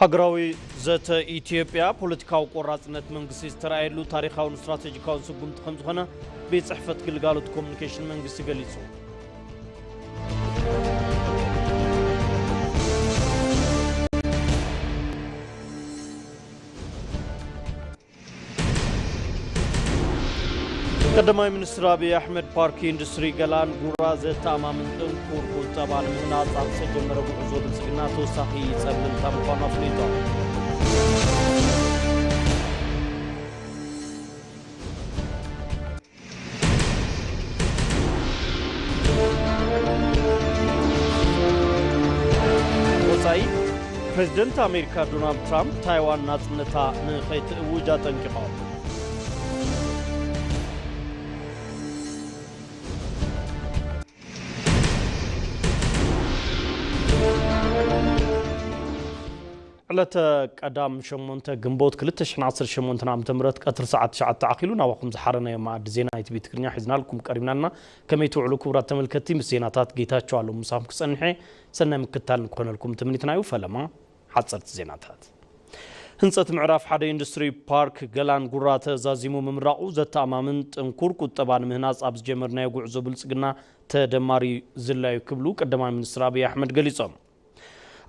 ሃገራዊ ዘተ ኢትዮጵያ ፖለቲካዊ ቆራጽነት መንግስቲ ዝተረኣየሉ ታሪኻውን ስትራቴጂካውን ስጉምቲ ከም ዝኾነ ቤት ጽሕፈት ግልጋሎት ኮሙኒኬሽን መንግስቲ ገሊጹ። ቀዳማይ ሚኒስትር ኣብይ ኣሕመድ ፓርክ ኢንዱስትሪ ገላን ጉራ ዘተኣማምን ጥንኩር ቁጠባ ንምህናፅ ኣብ ዝተጀመረ ጉዕዞ ብልፅግና ተወሳኺ ፀብለልታ ምዃኑ ኣፍሊጡ። ወፃኢ ፕሬዚደንት ኣሜሪካ ዶናልድ ትራምፕ ታይዋን ናፅነታ ንኸይትእውጅ ኣጠንቂቖም። ዕለተ ቀዳም ሸሞንተ ግንቦት ክልተ ሽሕን ዓሰርተ ሸሞንተን ዓመተ ምህረት ቀትሪ ሰዓት ትሽዓተ ኣኺሉ ናባኹም ዝሓረናዮ መኣዲ ዜና ኢቲቪ ትግርኛ ሒዝናልኩም ቀሪብናልና። ከመይ ትውዕሉ ክቡራት ተመልከትቲ? ምስ ዜናታት ጌታቸው ኣለሙ ምሳኹም ክጸንሐ ሰናይ ምክትታል ንክኾነልኩም ትምኒትና እዩ። ፈለማ ሓጸርቲ ዜናታት። ህንጸት ምዕራፍ ሓደ ኢንዱስትሪ ፓርክ ገላን ጉራ ተዛዚሙ ምምራቑ ዘተኣማምን ጥንኩር ቁጠባ ንምህናጽ ኣብ ዝጀመርናዮ ጉዕዞ ብልጽግና ተደማሪ ዝላዩ ክብሉ ቀዳማይ ሚኒስትር ኣብይ ኣሕመድ ገሊጾም።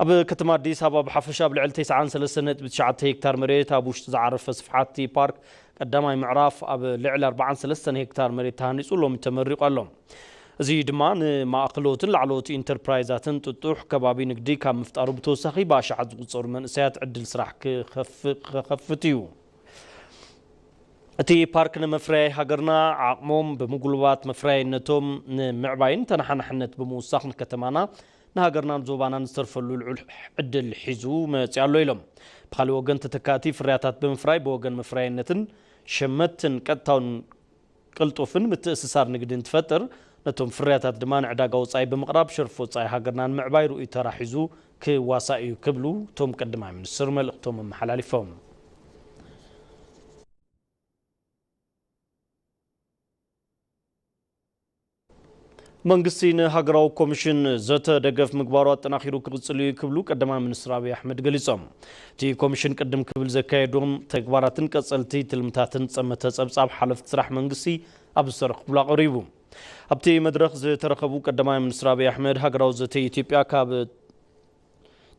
ኣብ ከተማ ኣዲስ ኣበባ ብሓፈሻ ኣብ ልዕሊ ተስዓን ሰለስተን ነጥቢ ትሽዓተ ሄክታር መሬት ኣብ ውሽጢ ዝዓረፈ ስፍሓት እቲ ፓርክ ቀዳማይ ምዕራፍ ኣብ ልዕሊ ኣርባዓን ሰለስተን ሄክታር መሬት ተሃኒጹ ሎሚ ተመሪቑ ኣሎ። እዚ ድማ ንማእኸሎትን ላዕለዎት ኢንተርፕራይዛትን ጥጡሕ ከባቢ ንግዲ ካብ ምፍጣሩ ብተወሳኺ ብኣሽሓት ዝቑጸሩ መንእሰያት ዕድል ስራሕ ክኸፍ-፣ ክኸፍት እዩ። እቲ ፓርክ ንመፍረያይ ሃገርና ዓቕሞም ብምጉልባት መፍረያይነቶም ንምዕባይን ተነሓናሕነት ብምውሳኽ ንከተማና ንሃገርናን ዞባናን ዝተርፈሉ ልዑል ዕድል ሒዙ መፂኡ ኣሎ ኢሎም። ብኻሊእ ወገን ተተካእቲ ፍርያታት ብምፍራይ ብወገን መፍረያይነትን ሸመትን ቀጥታውን ቅልጡፍን ምትእስሳር ንግድን ትፈጥር፣ ነቶም ፍርያታት ድማ ንዕዳጋ ወፃኢ ብምቕራብ ሸርፊ ወፃኢ ሃገርና ንምዕባይ ርኡይ ተራ ሒዙ ክዋሳእ እዩ ክብሉ እቶም ቀዳማይ ሚኒስትር መልእኽቶም ኣመሓላሊፎም። መንግስቲ ንሃገራዊ ኮሚሽን ዘተ ደገፍ ምግባሩ ኣጠናኺሩ ክቕጽል እዩ ክብሉ ቀዳማይ ሚኒስትር ኣብይ ኣሕመድ ገሊጾም። እቲ ኮሚሽን ቅድም ክብል ዘካየዶም ተግባራትን ቀጸልቲ ትልምታትን ጸመተ ጸብጻብ ሓለፍቲ ስራሕ መንግስቲ ኣብ ዝተረኽብሉ ኣቕሪቡ። ኣብቲ መድረኽ ዝተረኸቡ ቀዳማይ ሚኒስትር ኣብይ ኣሕመድ ሃገራዊ ዘተ ኢትዮጵያ ካብ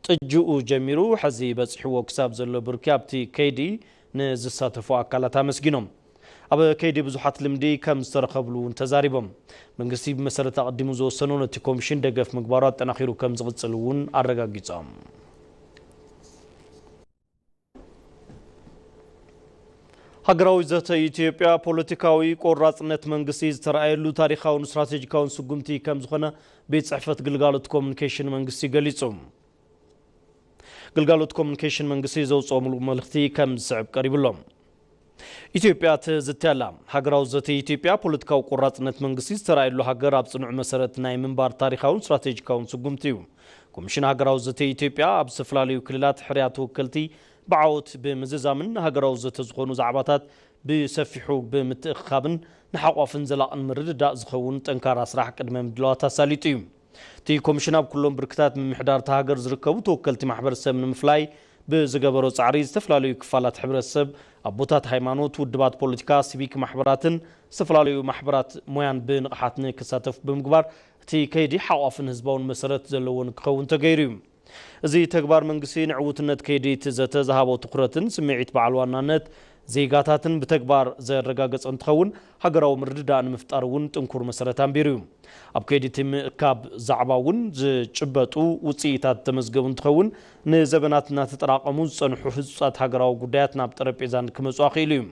ጥጅኡ ጀሚሩ ሕዚ በፂሕዎ ክሳብ ዘሎ ብርኪ ኣብቲ ከይዲ ንዝሳተፉ ኣካላት ኣመስጊኖም። ኣብ ከይዲ ብዙሓት ልምዲ ከም ዝተረኸብሉ እውን ተዛሪቦም። መንግስቲ ብመሰረት ኣቐዲሙ ዝወሰኖ ነቲ ኮሚሽን ደገፍ ምግባሩ ኣጠናኺሩ ከም ዝቕፅል እውን ኣረጋጊፆም። ሃገራዊ ዘተ ኢትዮጵያ ፖለቲካዊ ቆራፅነት መንግስቲ ዝተረኣየሉ ታሪኻውን ስትራቴጂካውን ስጉምቲ ከም ዝኾነ ቤት ጽሕፈት ግልጋሎት ኮሙኒኬሽን መንግስቲ ገሊጹ። ግልጋሎት ኮሙኒኬሽን መንግስቲ ዘውፅኦ ሙሉእ መልእኽቲ ከም ዝስዕብ ቀሪቡ ኣሎ። ኢትዮጵያ ትዝቲ ኣላ። ሃገራዊ ዘተ ኢትዮጵያ ፖለቲካዊ ቆራፅነት መንግስቲ ዝተረኣየሉ ሃገር ኣብ ጽኑዕ መሰረት ናይ ምንባር ታሪኻውን ስትራቴጂካውን ስጉምቲ እዩ። ኮሚሽን ሃገራዊ ዘተ ኢትዮጵያ ኣብ ዝተፈላለዩ ክልላት ሕርያ ተወከልቲ ብዓወት ብምዝዛምን ንሃገራዊ ዘተ ዝኾኑ ዛዕባታት ብሰፊሑ ብምትእኽኻብን ንሓቋፍን ዘላቕን ምርድዳእ ዝኸውን ጠንካራ ስራሕ ቅድመ ምድላዋት ኣሳሊጡ እዩ። እቲ ኮሚሽን ኣብ ኩሎም ብርክታት ምምሕዳር እታ ሃገር ዝርከቡ ተወከልቲ ማሕበረሰብ ንምፍላይ ብዝገበሮ ጻዕሪ ዝተፈላለዩ ክፋላት ሕብረተሰብ፣ ኣቦታት ሃይማኖት፣ ውድባት ፖለቲካ፣ ሲቪክ ማሕበራትን ዝተፈላለዩ ማሕበራት ሞያን ብንቕሓት ንክሳተፉ ብምግባር እቲ ከይዲ ሓቋፍን ህዝባውን መሰረት ዘለዎ ንክኸውን ተገይሩ እዩ። እዚ ተግባር መንግስቲ ንዕዉትነት ከይዲ እቲ ዘተ ዝሃቦ ትኹረትን ስምዒት በዓል ዋናነት ዜጋታትን ብተግባር ዘረጋገጸ እንትኸውን፣ ሃገራዊ ምርድዳእ ንምፍጣር እውን ጥንኩር መሰረት ኣንቢሩ እዩ። ኣብ ከይዲ እቲ ምእካብ ዛዕባ እውን ዝጭበጡ ውፅኢታት ዝተመዝገቡ እንትኸውን፣ ንዘበናት እናተጠራቐሙ ዝፀንሑ ህፁፃት ሃገራዊ ጉዳያት ናብ ጠረጴዛ ክመፁ ኣኽኢሉ እዩ።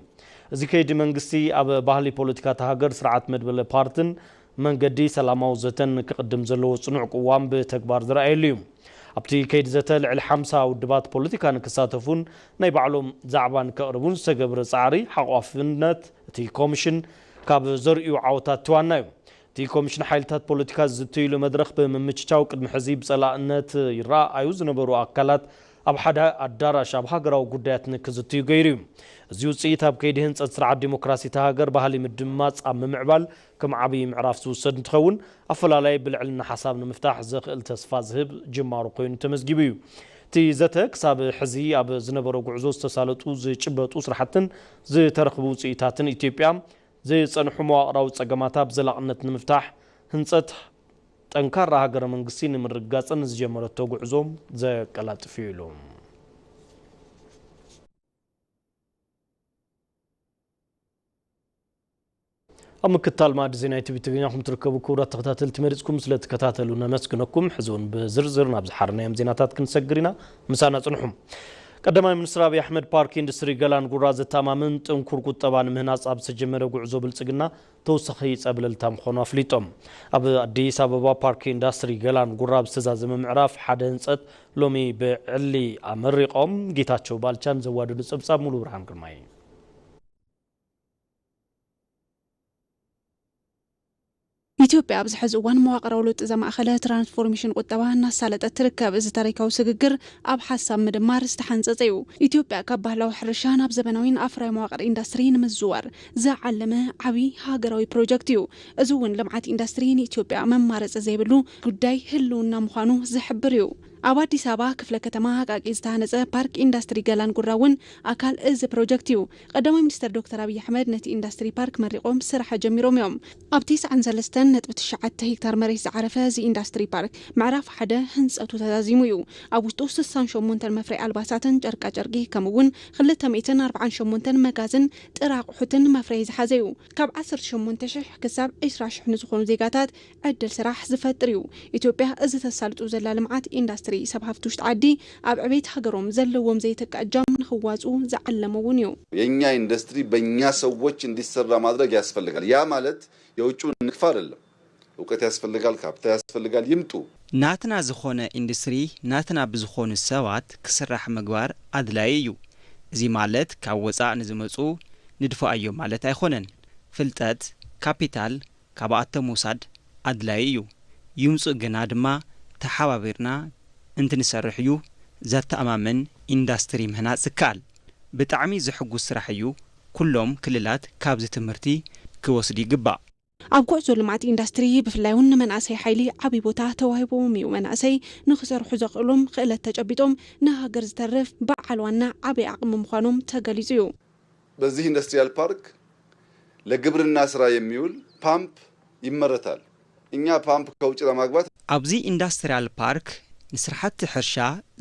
እዚ ከይዲ መንግስቲ ኣብ ባህሊ ፖለቲካ እታ ሃገር ስርዓት መድበለ ፓርትን መንገዲ ሰላማዊ ዘተን ክቕድም ዘለዎ ጽኑዕ ቅዋም ብተግባር ዝረኣየሉ እዩ። ኣብቲ ከይዲ ዘተ ልዕሊ ሓምሳ ውድባት ፖለቲካ ንክሳተፉን ናይ ባዕሎም ዛዕባ ንከቕርቡን ዝተገብረ ጻዕሪ ሓቋፍነት እቲ ኮሚሽን ካብ ዘርእዩ ዓወታት እቲ ዋና እዩ። እቲ ኮሚሽን ሓይልታት ፖለቲካ ዝዝትይሉ መድረኽ ብምምችቻው ቅድሚ ሕዚ ብጸላእነት ይረኣኣዩ ዝነበሩ ኣካላት ኣብ ሓደ ኣዳራሽ ኣብ ሃገራዊ ጉዳያት ንክዝትዩ ገይሩ እዩ። እዚ ውፅኢት ኣብ ከይዲ ህንፀት ስርዓት ዲሞክራሲ እታ ሃገር ባህሊ ምድምማፅ ኣብ ምምዕባል ከም ዓብዪ ምዕራፍ ዝውሰድ እንትኸውን፣ ኣፈላላይ ብልዕልና ሓሳብ ንምፍታሕ ዘኽእል ተስፋ ዝህብ ጅማሮ ኮይኑ ተመዝጊቡ እዩ። እቲ ዘተ ክሳብ ሕዚ ኣብ ዝነበሮ ጉዕዞ ዝተሳለጡ ዝጭበጡ ስራሕትን ዝተረኽቡ ውፅኢታትን ኢትዮጵያ ዝፀንሑ መዋቕራዊ ፀገማታ ብዘላቕነት ንምፍታሕ ህንፀት ጠንካራ ሃገረ መንግስቲ ንምርግጋፅን ዝጀመረቶ ጉዕዞ ዘቀላጥፍ እዩ ኢሉ። ኣብ ምክታል ማዕዲ ዜና ኢቲቪ ትግርኛ ኹም ትርከቡ ክቡራት ተኸታተልቲ መሪፅኩም ስለ ትከታተሉ ነመስግነኩም። ሕዚ እውን ብዝርዝር ናብ ዝሓርናዮም ዜናታት ክንሰግር ኢና። ምሳና ፅንሑ። ቀዳማይ ሚኒስትር ኣብይ ኣሕመድ ፓርክ ኢንዱስትሪ ገላን ጉራ ዘተኣማምን ጥንኩር ቁጠባ ንምህናፅ ኣብ ዝተጀመረ ጉዕዞ ብልፅግና ተወሳኺ ፀብለልታ ምዃኑ ኣፍሊጦም። ኣብ ኣዲስ ኣበባ ፓርክ ኢንዱስትሪ ገላን ጉራ ብዝተዛዘመ ምዕራፍ ሓደ ህንፀት ሎሚ ብዕሊ ኣመሪቖም። ጌታቸው ባልቻን ዘዋደዱ ፀብፃብ ሙሉ ብርሃን ግርማይ። ኢትዮጵያ ኣብዚ ሕዚ እዋን መዋቕራዊ ለውጢ ዘማእኸለ ትራንስፎርሜሽን ቁጠባ እናሳለጠት ትርከብ። እዚ ታሪካዊ ስግግር ኣብ ሓሳብ ምድማር ዝተሓንጸጸ እዩ። ኢትዮጵያ ካብ ባህላዊ ሕርሻ ናብ ዘበናዊን ኣፍራይ መዋቕር ኢንዱስትሪ ንምዝዋር ዝዓለመ ዓቢ ሃገራዊ ፕሮጀክት እዩ። እዚ እውን ልምዓት ኢንዱስትሪ ንኢትዮጵያ መማረፂ ዘይብሉ ጉዳይ ህልውና ምዃኑ ዝሕብር እዩ። ኣብ ኣዲስ ኣበባ ክፍለ ከተማ ኣቃቂ ዝተሃነፀ ፓርክ ኢንዱስትሪ ገላን ጉራ እውን ኣካል እዚ ፕሮጀክት እዩ። ቀዳማይ ሚኒስተር ዶክተር ኣብይ ኣሕመድ ነቲ ኢንዱስትሪ ፓርክ መሪቖም ስራሕ ጀሚሮም እዮም። ኣብ ተስዓን ሰለስተን ነጥቢ ትሽዓተ ሄክታር መሬት ዝዓረፈ እዚ ኢንዱስትሪ ፓርክ ምዕራፍ ሓደ ህንፀቱ ተዛዚሙ እዩ። ኣብ ውሽጡ ስሳን ሸሞንተን መፍረይ ኣልባሳትን ጨርቃጨርቂ ከምኡ እውን ክልተ ሚእትን ኣርባዓን ሸሞንተን መጋዝን ጥረ ኣቑሑትን መፍረይ ዝሓዘ እዩ። ካብ ዓሰርተ ሸሞንተ ሽሕ ክሳብ ዕስራ ሽሕ ንዝኾኑ ዜጋታት ዕድል ስራሕ ዝፈጥር እዩ። ኢትዮጵያ እዚ ተሳልጡ ዘላ ልምዓት ኢንዱስትሪ ሰብ ሃፍቲ ውሽጢ ዓዲ ኣብ ዕቤት ሃገሮም ዘለዎም ዘይተካ እጃም ንኽዋፅኡ ዝዓለመ እውን እዩ። የኛ ኢንዱስትሪ በእኛ ሰዎች እንዲሰራ ማድረግ ያስፈልጋል። ያ ማለት የውጭውን ንግፋ አይደለም። እውቀት ያስፈልጋል፣ ካፒታል ያስፈልጋል፣ ይምጡ። ናትና ዝኾነ ኢንዱስትሪ ናትና ብዝኾኑ ሰባት ክስራሕ ምግባር ኣድላዪ እዩ። እዚ ማለት ካብ ወፃእ ንዝመፁ ንድፍኣዮም ማለት ኣይኾነን። ፍልጠት፣ ካፒታል፣ ካብኣቶም ምውሳድ ኣድላዪ እዩ። ይምፁ ግና ድማ ተሓባቢርና እንትንሰርሕ እዩ ዘተኣማምን ኢንዳስትሪ ምህናፅ ዝከኣል። ብጣዕሚ ዘሕጉስ ስራሕ እዩ። ኩሎም ክልላት ካብዚ ትምህርቲ ክወስዱ ይግባእ። ኣብ ጉዕዞ ልምዓት ኢንዳስትሪ ብፍላይ እውን ንመናእሰይ ሓይሊ ዓብዪ ቦታ ተዋሂቦም እዩ። መናእሰይ ንክሰርሑ ዘኽእሎም ክእለት ተጨቢጦም ንሃገር ዝተርፍ በዓል ዋና ዓብዪ ዓቕሚ ምዃኖም ተገሊፁ እዩ። በዚህ ኢንዱስትሪያል ፓርክ ለግብርና ስራ የሚውል ፓምፕ ይመረታል። እኛ ፓምፕ ከውጭ ለማግባት ኣብዚ ኢንዳስትሪያል ፓርክ ንስራሕቲ ሕርሻ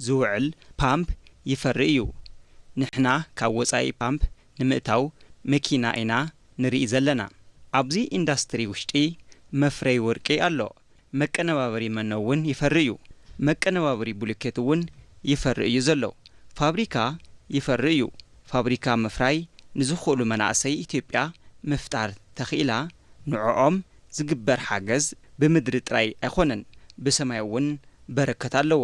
ዝውዕል ፓምፕ ይፈሪ እዩ። ንሕና ካብ ወፃኢ ፓምፕ ንምእታው መኪና ኢና ንርኢ ዘለና። ኣብዚ ኢንዳስትሪ ውሽጢ መፍረይ ወርቂ ኣሎ። መቀነባበሪ መኖ እውን ይፈሪ እዩ። መቀነባበሪ ቡሉኬት እውን ይፈሪ እዩ ዘሎ። ፋብሪካ ይፈሪ እዩ። ፋብሪካ ምፍራይ ንዝኽእሉ መናእሰይ ኢትዮጵያ ምፍጣር ተኽኢላ። ንዕኦም ዝግበር ሓገዝ ብምድሪ ጥራይ ኣይኮነን፣ ብሰማይ እውን በረከት ኣለዎ።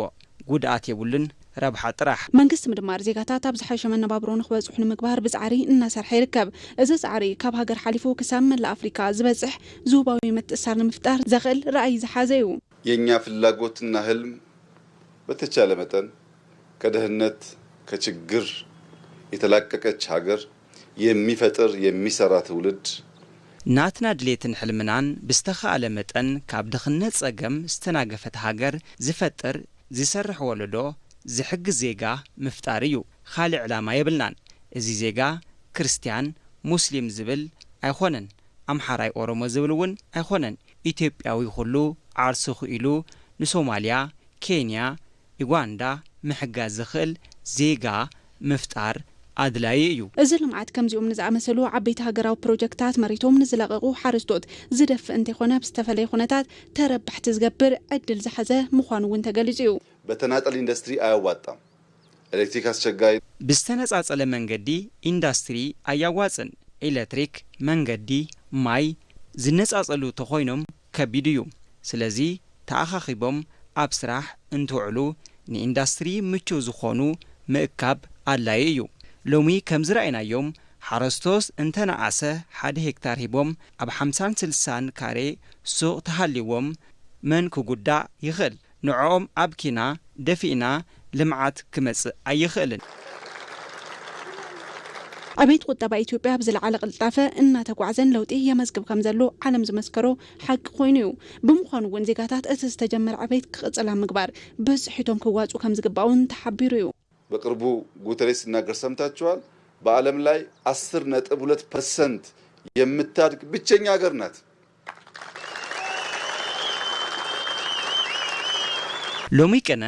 ጉድኣት የብሉን፣ ረብሓ ጥራሕ። መንግስቲ ምድማር ዜጋታት ኣብ ዝሓሸ መነባብሮ ንክበፅሑ ንምግባር ብፃዕሪ እናሰርሐ ይርከብ። እዚ ፃዕሪ ካብ ሃገር ሓሊፉ ክሳብ መላእ ኣፍሪካ ዝበፅሕ ዞባዊ ምትእስሳር ንምፍጣር ዘኽእል ራእይ ዝሓዘ እዩ። የእኛ ፍላጎትና ህልም በተቻለ መጠን ከድህነት፣ ከችግር የተላቀቀች ሀገር የሚፈጥር የሚሰራ ትውልድ። ናትና ድሌትን ሕልምናን ብዝተኻእለ መጠን ካብ ድኽነት ጸገም ዝተናገፈት ሃገር ዝፈጥር ዝሰርሕ ወለዶ ዝሕግዝ ዜጋ ምፍጣር እዩ። ካልእ ዕላማ የብልናን። እዚ ዜጋ ክርስትያን፣ ሙስሊም ዝብል ኣይኾነን። ኣምሓራይ ኦሮሞ ዝብል እውን ኣይኾነን። ኢትዮጵያዊ ኩሉ ዓርሱ ክኢሉ ንሶማልያ፣ ኬንያ፣ ዩጋንዳ ምሕጋዝ ዝኽእል ዜጋ ምፍጣር ኣድላዪ እዩ። እዚ ልምዓት ከምዚኦም ንዝኣመሰሉ ዓበይቲ ሃገራዊ ፕሮጀክታት መሬቶም ንዝለቐቑ ሓረስቶት ዝደፍእ እንተይኮነ ብዝተፈለየ ኩነታት ተረባሕቲ ዝገብር ዕድል ዝሓዘ ምዃኑ እውን ተገሊፁ እዩ። በተናጠል ኢንዱስትሪ ኣያዋጣም። ኤሌክትሪክ ኣስቸጋሪ። ብዝተነጻጸለ መንገዲ ኢንዳስትሪ ኣያዋጽን። ኤሌክትሪክ፣ መንገዲ፣ ማይ ዝነጻጸሉ ተኾይኖም ከቢድ እዩ። ስለዚ ተኣኻኺቦም ኣብ ስራሕ እንትውዕሉ ንኢንዳስትሪ ምቹው ዝኾኑ ምእካብ ኣድላዪ እዩ። ሎሚ ከም ዝረኣይናዮም ሓረስቶስ እንተነኣሰ ሓደ ሄክታር ሂቦም ኣብ ሓምሳን ስልሳን ካሬ ሱቕ ተሃልይዎም መን ክጉዳእ ይኽእል? ንዕኦም ኣብኪና ደፊእና ልምዓት ክመጽእ ኣይኽእልን። ዕቤት ቁጠባ ኢትዮጵያ ብዝለዓለ ቅልጣፈ እናተጓዕዘን ለውጢ የመዝግብ ከም ዘሎ ዓለም ዝመስከሮ ሓቂ ኮይኑ እዩ። ብምዃኑ እውን ዜጋታት እቲ ዝተጀመረ ዕቤት ክቕፅል ኣብ ምግባር ብፅሒቶም ክዋፁ ከም ዝግባእ እውን ተሓቢሩ እዩ። በቅርቡ ጉተሬስ ሲናገር ሰምታችኋል። በዓለም ላይ አስር ነጥብ ሁለት ፐርሰንት የምታድግ ብቸኛ ሀገር ናት። ሎሚ ቅነ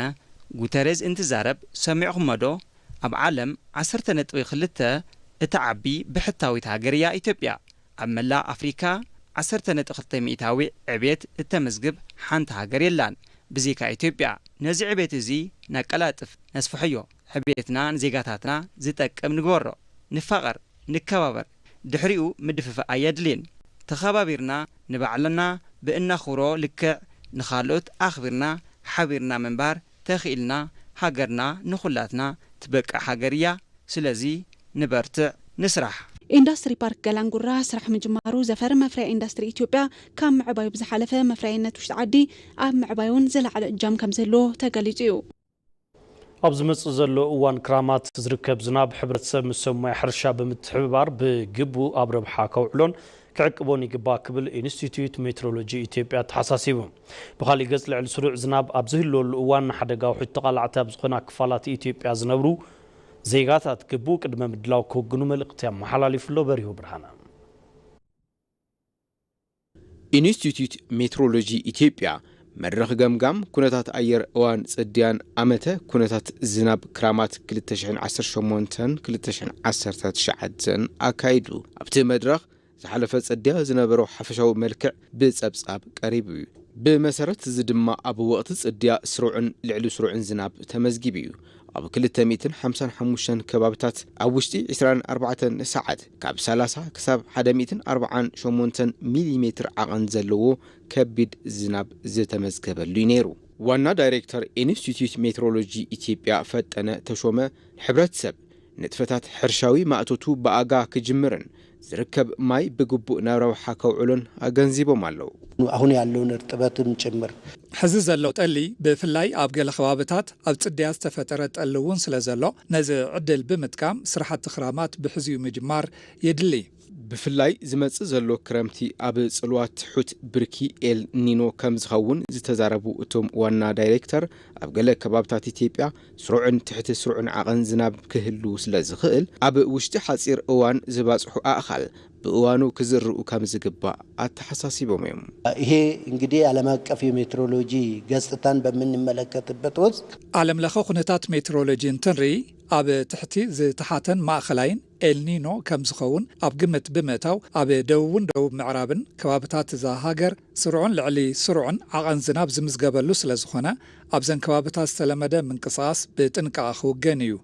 ጉተሬዝ እንትዛረብ ሰሚዕኹሞ ዶ? ኣብ ዓለም ዓሰርተ ነጥቢ ክልተ እትዓቢ ብሕታዊት ሃገር እያ ኢትዮጵያ። ኣብ መላእ ኣፍሪካ ዓሰርተ ነጥቢ ክልተ ሚእታዊ ዕብየት እተመዝግብ ሓንቲ ሃገር የላን ብዘይካ ኢትዮጵያ። ነዚ ዕብየት እዚ ነቀላጥፍ፣ ነስፍሖዮ። ዕብየትና ንዜጋታትና ዝጠቅም ንግበሮ። ንፋቐር፣ ንከባበር። ድሕሪኡ ምድፍፋእ ኣየድልይን። ተኸባቢርና ንባዕልና ብእነኽብሮ ልክዕ ንኻልኦት ኣኽቢርና ሓቢርና ምንባር ተኽኢልና ሃገርና ንኹላትና ትበቅዕ ሃገር እያ። ስለዚ ንበርትዕ፣ ንስራሕ። ኢንዳስትሪ ፓርክ ገላንጉራ ስራሕ ምጅማሩ ዘፈር መፍረያ ኢንዳስትሪ ኢትዮጵያ ካብ ምዕባዩ ብዝሓለፈ መፍረያይነት ውሽጢ ዓዲ ኣብ ምዕባይ እውን ዝለዓለ እጃም ከም ዝህልዎ ተገሊፁ እዩ። ኣብ ዝመፅእ ዘሎ እዋን ክራማት ዝርከብ ዝናብ ሕብረተሰብ ምስ ሰብ ሞያ ሕርሻ ብምትሕብባር ብግቡእ ኣብ ረብሓ ከውዕሎን ክዕቅቦን ይግባእ ክብል ኢንስቲትዩት ሜትሮሎጂ ኢትዮጵያ ኣተሓሳሲቡ። ብኻሊእ ገፅ ልዕሊ ስሩዕ ዝናብ ኣብ ዝህልወሉ እዋን ንሓደጋ ውሕጅ ተቓላዕቲ ኣብ ዝኾና ክፋላት ኢትዮጵያ ዝነብሩ ዜጋታት ግቡእ ቅድመ ምድላው ክውግኑ መልእኽቲ ኣመሓላሊፉ ኣሎ። በሪሁ ብርሃነ። ኢንስቲትዩት ሜትሮሎጂ ኢትዮጵያ መድረኽ ገምጋም ኩነታት ኣየር እዋን ጽድያን ዓመተ ኩነታት ዝናብ ክራማት ክልተ ሽሕን ዓሰርተ ሸሞንተን ክልተ ሽሕን ዓሰርተ ትሽዓተን ኣካይዱ። ኣብቲ መድረኽ ዝሓለፈ ጽድያ ዝነበሮ ሓፈሻዊ መልክዕ ብጸብጻብ ቀሪቡ እዩ። ብመሰረት እዚ ድማ ኣብ ወቕቲ ጽድያ ስሩዕን ልዕሊ ስሩዕን ዝናብ ተመዝጊቡ እዩ። ኣብ ክልተ ሚእትን ሓምሳን ሓሙሽተን ከባብታት ኣብ ውሽጢ ዕስራን ኣርባዕተን ሰዓት ካብ ሰላሳ ክሳብ ሓደ ሚእትን ኣርባዓን ሸሞንተን ሚሊሜትር ዓቐን ዘለዎ ከቢድ ዝናብ ዝተመዝገበሉ እዩ ነይሩ። ዋና ዳይሬክተር ኢንስቲትዩት ሜትሮሎጂ ኢትዮጵያ ፈጠነ ተሾመ፣ ሕብረተሰብ ንጥፈታት ሕርሻዊ ማእቶቱ ብኣጋ ክጅምርን ዝርከብ ማይ ብግቡእ ናብ ረብሓ ከውዕሎን ኣገንዚቦም ኣለዉ። አሁን ያለውን እርጥበትም ጭምር ሕዚ ዘሎ ጠሊ ብፍላይ ኣብ ገለ ከባብታት ኣብ ጽድያ ዝተፈጠረ ጠሊ እውን ስለ ዘሎ ነዚ ዕድል ብምጥቃም ስራሕቲ ክራማት ብሕዚኡ ምጅማር የድሊ። ብፍላይ ዝመጽእ ዘሎ ክረምቲ ኣብ ጽልዋ ትሑት ብርኪ ኤል ኒኖ ከም ዝኸውን ዝተዛረቡ እቶም ዋና ዳይሬክተር፣ ኣብ ገለ ከባብታት ኢትዮጵያ ስሩዕን ትሕቲ ስሩዕን ዓቐን ዝናብ ክህሉ ስለ ዝኽእል፣ ኣብ ውሽጢ ሓጺር እዋን ዝባጽሑ ኣእኻል ብእዋኑ ክዝርኡ ከም ዝግባእ ኣተሓሳሲቦም እዮም። ይሄ እንግዲህ ዓለም አቀፍ የሜትሮሎጂ ገጽታን በምንመለከትበት ወቅት ዓለም ለኸ ኩነታት ሜትሮሎጂ እንትንርኢ ኣብ ትሕቲ ዝተሓተን ማእኸላይን ኤልኒኖ ከም ዝኸውን ኣብ ግምት ብምእታው ኣብ ደቡብን ደቡብ ምዕራብን ከባብታት እዛ ሃገር ስሩዕን ልዕሊ ስሩዕን ዓቐን ዝናብ ዝምዝገበሉ ስለ ዝኾነ ኣብዘን ከባብታት ዝተለመደ ምንቅስቓስ ብጥንቃቐ ክውገን እዩ።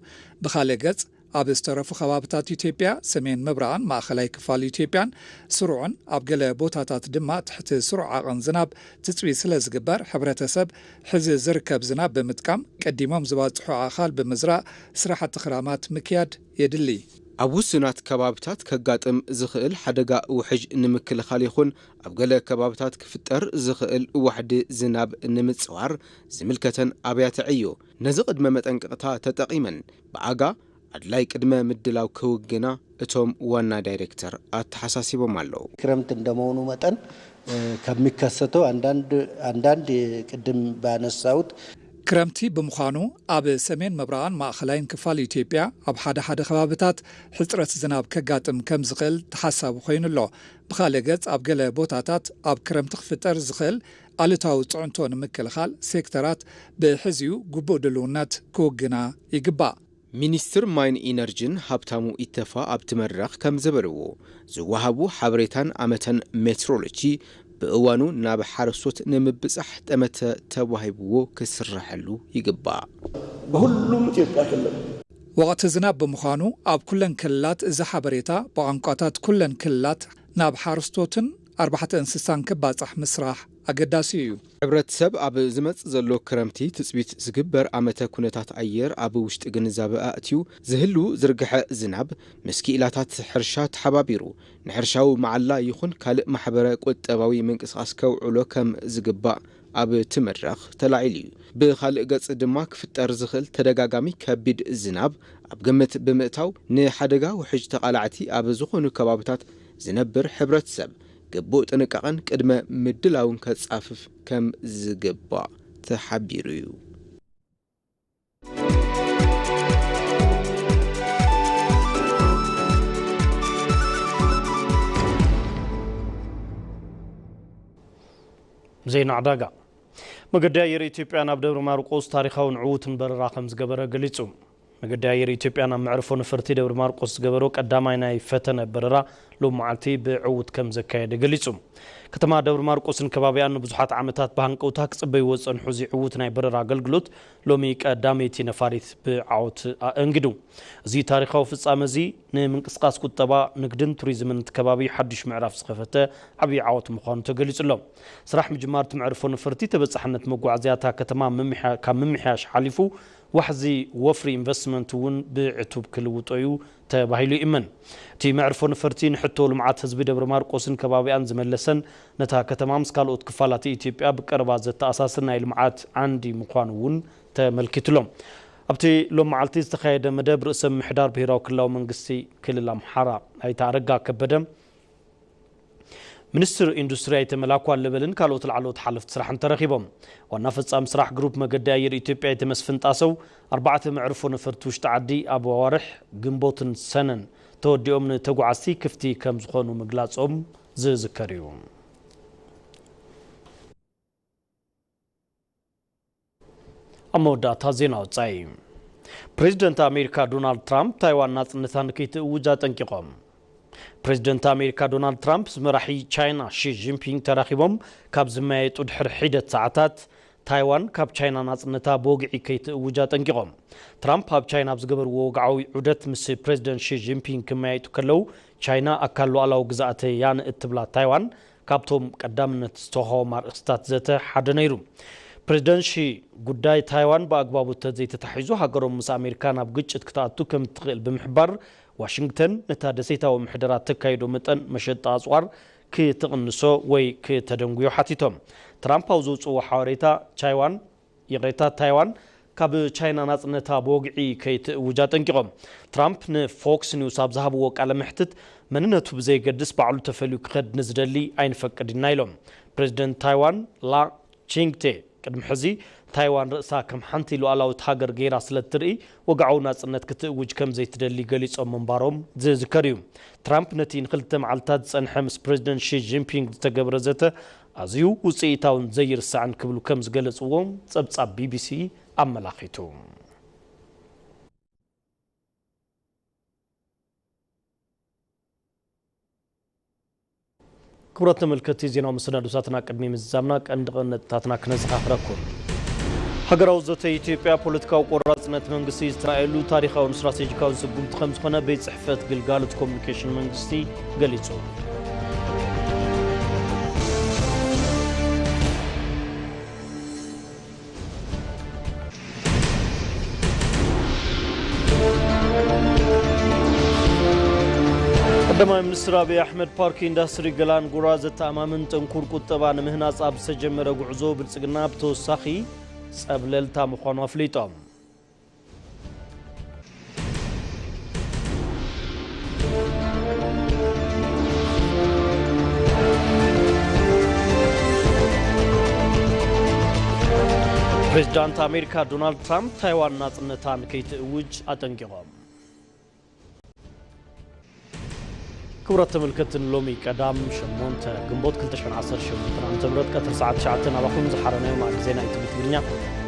ብኻልእ ገጽ ኣብ ዝተረፉ ከባብታት ኢትዮጵያ ሰሜን ምብራቕን ማእኸላይ ክፋል ኢትዮጵያን ስሩዕን ኣብ ገለ ቦታታት ድማ ትሕቲ ስሩዕ ዓቐን ዝናብ ትፅቢ ስለ ዝግበር ሕብረተሰብ ሕዚ ዝርከብ ዝናብ ብምጥቃም ቀዲሞም ዝባፅሑ ኣእኻል ብምዝራእ ስራሕቲ ክራማት ምክያድ የድሊ። ኣብ ውሱናት ከባብታት ከጋጥም ዝኽእል ሓደጋ ውሕጅ ንምክልኻል ይኹን ኣብ ገለ ከባብታት ክፍጠር ዝኽእል ዋሕዲ ዝናብ ንምፅዋር ዝምልከተን ኣብያተ ዕዮ ነዚ ቅድመ መጠንቀቕታ ተጠቒመን ብኣጋ ኣድላይ ቅድመ ምድላው ክውግና እቶም ዋና ዳይሬክተር ኣተሓሳሲቦም ኣለዉ። ክረምት እንደመሆኑ መጠን ከሚከሰተው አንዳንድ ቅድም ባነሳሁት ክረምቲ ብምዃኑ ኣብ ሰሜን ምብራቕን ማእኸላይን ክፋል ኢትዮጵያ ኣብ ሓደ ሓደ ከባብታት ሕፅረት ዝናብ ከጋጥም ከም ዝኽእል ተሓሳቢ ኮይኑ ኣሎ። ብኻልእ ገፅ ኣብ ገለ ቦታታት ኣብ ክረምቲ ክፍጠር ዝኽእል ኣሉታዊ ፅዕንቶ ንምክልኻል ሴክተራት ብሕዚኡ ግቡእ ድልውነት ክውግና ይግባእ። ሚኒስትር ማይን ኢነርጂን ሃብታሙ ኢተፋ ኣብቲ መድረኽ ከም ዝበልዎ ዝወሃቡ ሓበሬታን ኣመተን ሜትሮሎጂ ብእዋኑ ናብ ሓረስቶት ንምብጻሕ ጠመተ ተዋሂብዎ ክስረሐሉ ይግባእ። በሁሉም ኢትዮጵያ ክልል ወቕቲ ዝናብ ብምዃኑ ኣብ ኩለን ክልላት እዚ ሓበሬታ ብቋንቋታት ኩለን ክልላት ናብ ሓረስቶትን ኣርባሕተ እንስሳን ክባጻሕ ምስራሕ ኣገዳሲ እዩ። ሕብረተሰብ ኣብ ዝመጽእ ዘሎ ክረምቲ ትጽቢት ዝግበር ኣመተ ኩነታት ኣየር ኣብ ውሽጢ ግንዛበ ኣእትዩ ዝህሉ ዝርግሐ ዝናብ ምስ ክኢላታት ሕርሻ ተሓባቢሩ ንሕርሻዊ መዓላ ይኹን ካልእ ማሕበረ ቁጠባዊ ምንቅስቓስ ከውዕሎ ከም ዝግባእ ኣብቲ መድረኽ ተላዒሉ እዩ። ብኻልእ ገጽ ድማ ክፍጠር ዝኽእል ተደጋጋሚ ከቢድ ዝናብ ኣብ ግምት ብምእታው ንሓደጋ ውሕጅ ተቓላዕቲ ኣብ ዝኾኑ ከባብታት ዝነብር ሕብረተሰብ ግቡእ ጥንቃቐን ቅድመ ምድላውን ከጻፍፍ ከም ዝግባእ ተሓቢሩ እዩ። ዜና ዕዳጋ። መገዲ ኣየር ኢትዮጵያ ናብ ደብረ ማርቆስ ታሪኻውን ዕዉትን በረራ ከም ዝገበረ ገሊጹ። መገዲ ኣየር ኢትዮጵያ ናብ መዕርፎ ነፈርቲ ደብረ ማርቆስ ዝገበሮ ቀዳማይ ናይ ፈተነ በረራ ሎም መዓልቲ ብዕዉት ከም ዘካየደ ገሊጹ። ከተማ ደብረ ማርቆስን ከባቢኣን ንብዙሓት ዓመታት ብሃንቀውታ ክጽበይዎ ዝጸንሑ እዚ ዕዉት ናይ በረራ ኣገልግሎት ሎሚ ቀዳመይቲ ነፋሪት ብዓወት ኣእንግዱ። እዚ ታሪኻዊ ፍጻመ እዚ ንምንቅስቃስ ቁጠባ፣ ንግድን ቱሪዝምን እቲ ከባቢ ሓድሽ ምዕራፍ ዝኸፈተ ዓብዪ ዓወት ምዃኑ ተገሊጹ ኣሎ። ስራሕ ምጅማር እቲ መዕርፎ ነፈርቲ ተበጻሕነት መጓዓዝያ እታ ከተማ ምምሕያ-፣ ካብ ምምሕያሽ ሓሊፉ ዋሕዚ ወፍሪ ኢንቨስትመንት እውን ብዕቱብ ክልውጦ እዩ ተባሂሉ ይእመን። እቲ መዕርፎ ነፈርቲ ንሕቶ ልምዓት ህዝቢ ደብረ ማርቆስን ከባቢኣን ዝመለሰን ነታ ከተማ ምስ ካልኦት ክፋላት ኢትዮጵያ ብቀረባ ዘተኣሳስር ናይ ልምዓት ዓንዲ ምዃኑ እውን ተመልኪቱ ኣሎ። ኣብቲ ሎም መዓልቲ ዝተኻየደ መደብ ርእሰ ምምሕዳር ብሄራዊ ክልላዊ መንግስቲ ክልል ኣምሓራ ኣይተ ኣረጋ ከበደ፣ ሚኒስትር ኢንዱስትሪ ኣይተ መላኩ ኣለበልን ካልኦት ላዕለዎት ሓለፍቲ ስራሕን ተረኺቦም። ዋና ፈጻሚ ስራሕ ግሩፕ መገዲ ኣየር ኢትዮጵያ ኣይተ መስፍን ጣሰው፣ ኣርባዕተ መዕርፎ ነፈርቲ ውሽጢ ዓዲ ኣብ ኣዋርሕ ግንቦትን ሰነን ተወዲኦም ንተጓዓዝቲ ክፍቲ ከም ዝኾኑ ምግላጾም ዝዝከር እዩ። ኣብ መወዳእታ ዜና ወጻኢ። ፕሬዚደንት ኣሜሪካ ዶናልድ ትራምፕ ታይዋን ናጽነታ ንከይትእውጅ ኣጠንቂቖም። ፕሬዚደንት ኣሜሪካ ዶናልድ ትራምፕ ምስ መራሒ ቻይና ሺ ጂንፒንግ ተራኺቦም ካብ ዝመያየጡ ድሕሪ ሒደት ሰዓታት፣ ታይዋን ካብ ቻይና ናጽነታ ብወግዒ ከይትእውጅ ኣጠንቂቖም። ትራምፕ ኣብ ቻይና ኣብ ዝገበርዎ ወግዓዊ ዑደት ምስ ፕሬዚደንት ሺ ጂንፒንግ ክመያየጡ ከለዉ፣ ቻይና ኣካል ሉዓላዊ ግዝኣተይ እያ ንእትብላ ታይዋን፣ ካብቶም ቀዳምነት ዝተዋህቦም ኣርእስታት ዘተ ሓደ ነይሩ። ፕሬዚደንት ሺ፣ ጉዳይ ታይዋን ብኣግባቡ እንተዘይተታሒዙ፣ ሃገሮም ምስ ኣሜሪካ ናብ ግጭት ክትኣቱ ከም እትኽእል ብምሕባር፣ ዋሽንግተን ነታ ደሴታዊ ምሕደራ እተካይዶ መጠን መሸጣ ኣጽዋር ክትቕንሶ ወይ ክተደንጉዮ ሓቲቶም። ትራምፕ ኣብ ዘውጽእዎ ሓበሬታ፣ ቻይዋን ይቕሬታ፣ ታይዋን ካብ ቻይና ናጽነታ ብወግዒ ከይትእውጅ ኣጠንቂቖም። ትራምፕ ንፎክስ ኒውስ ኣብ ዝሃብዎ ቃለ መሕትት፣ መንነቱ ብዘየገድስ ባዕሉ ተፈልዩ ክኸድ ንዝደሊ ኣይንፈቅድ ኢና ኢሎም። ፕሬዚደንት ታይዋን ላ ቺንግቴ ቅድሚ ሕዚ ታይዋን ርእሳ ከም ሓንቲ ሉዓላዊት ሃገር ገይራ ስለ እትርኢ፣ ወግዓዊ ናጽነት ክትእውጅ ከም ዘይትደሊ ገሊጾም ምንባሮም ዝዝከር እዩ። ትራምፕ ነቲ ንክልተ መዓልታት ዝጸንሐ ምስ ፕሬዚደንት ሺ ጂንፒንግ ዝተገብረ ዘተ ኣዝዩ ውጽኢታውን ዘይርሳዕን ክብሉ ከም ዝገለጽዎ ጸብጻብ ቢ ቢ ሲ ኣመላኺቱ። ክቡራት ተመልከትቲ፣ ዜናዊ መሰናዶታትና ቅድሚ ምዝዛምና ቀንዲ ቀንዲ ነጥብታትና ክነዘኻኽረኩም። ሃገራዊ ዘተ ኢትዮጵያ ፖለቲካዊ ቆራጽነት መንግስቲ ዝተራእየሉ ታሪኻውን ስትራቴጂካውን ስጉምቲ ከም ዝኾነ ቤት ጽሕፈት ግልጋሎት ኮሙኒኬሽን መንግስቲ ገሊጹ። ቀዳማይ ሚኒስትር ኣብይ ኣሕመድ ፓርክ ኢንዳስትሪ ገላንጉራ ዘተኣማምን ጥንኩር ቁጠባ ንምህናፅ ኣብ ዝተጀመረ ጉዕዞ ብልፅግና ብተወሳኺ ፀብለልታ ምዃኑ ኣፍሊጦም። ፕሬዚዳንት ኣሜሪካ ዶናልድ ትራምፕ ታይዋን ናጽነታ ንከይትእውጅ ኣጠንቂቖም። ክቡራት ተመልከትቲ፣ ሎሚ ቀዳም ሸሞንተ ግንቦት ክልተ ሽሕን ዓሰርተ ሸሞንተን ዓመተ ምህረት ቀትሪ ሰዓት ትሽዓተ ናባኹም ዝሓረናዮ መኣዲ ዜና ኢቲቪ ትግርኛ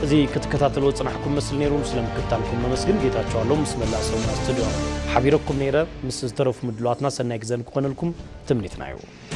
እዚ ክትከታተልዎ ዝጸናሕኩም መስል ነይሩ። ስለ ምክትታልኩም ነመስግን። ጌታቸው ኣለሙ ምስ መላእ ሰውና ስቱድዮ ሓቢረኩም ነይረ። ምስ ዝተረፉ ምድላዋትና ሰናይ ግዘ ንክኾነልኩም ትምኒትና እዩ።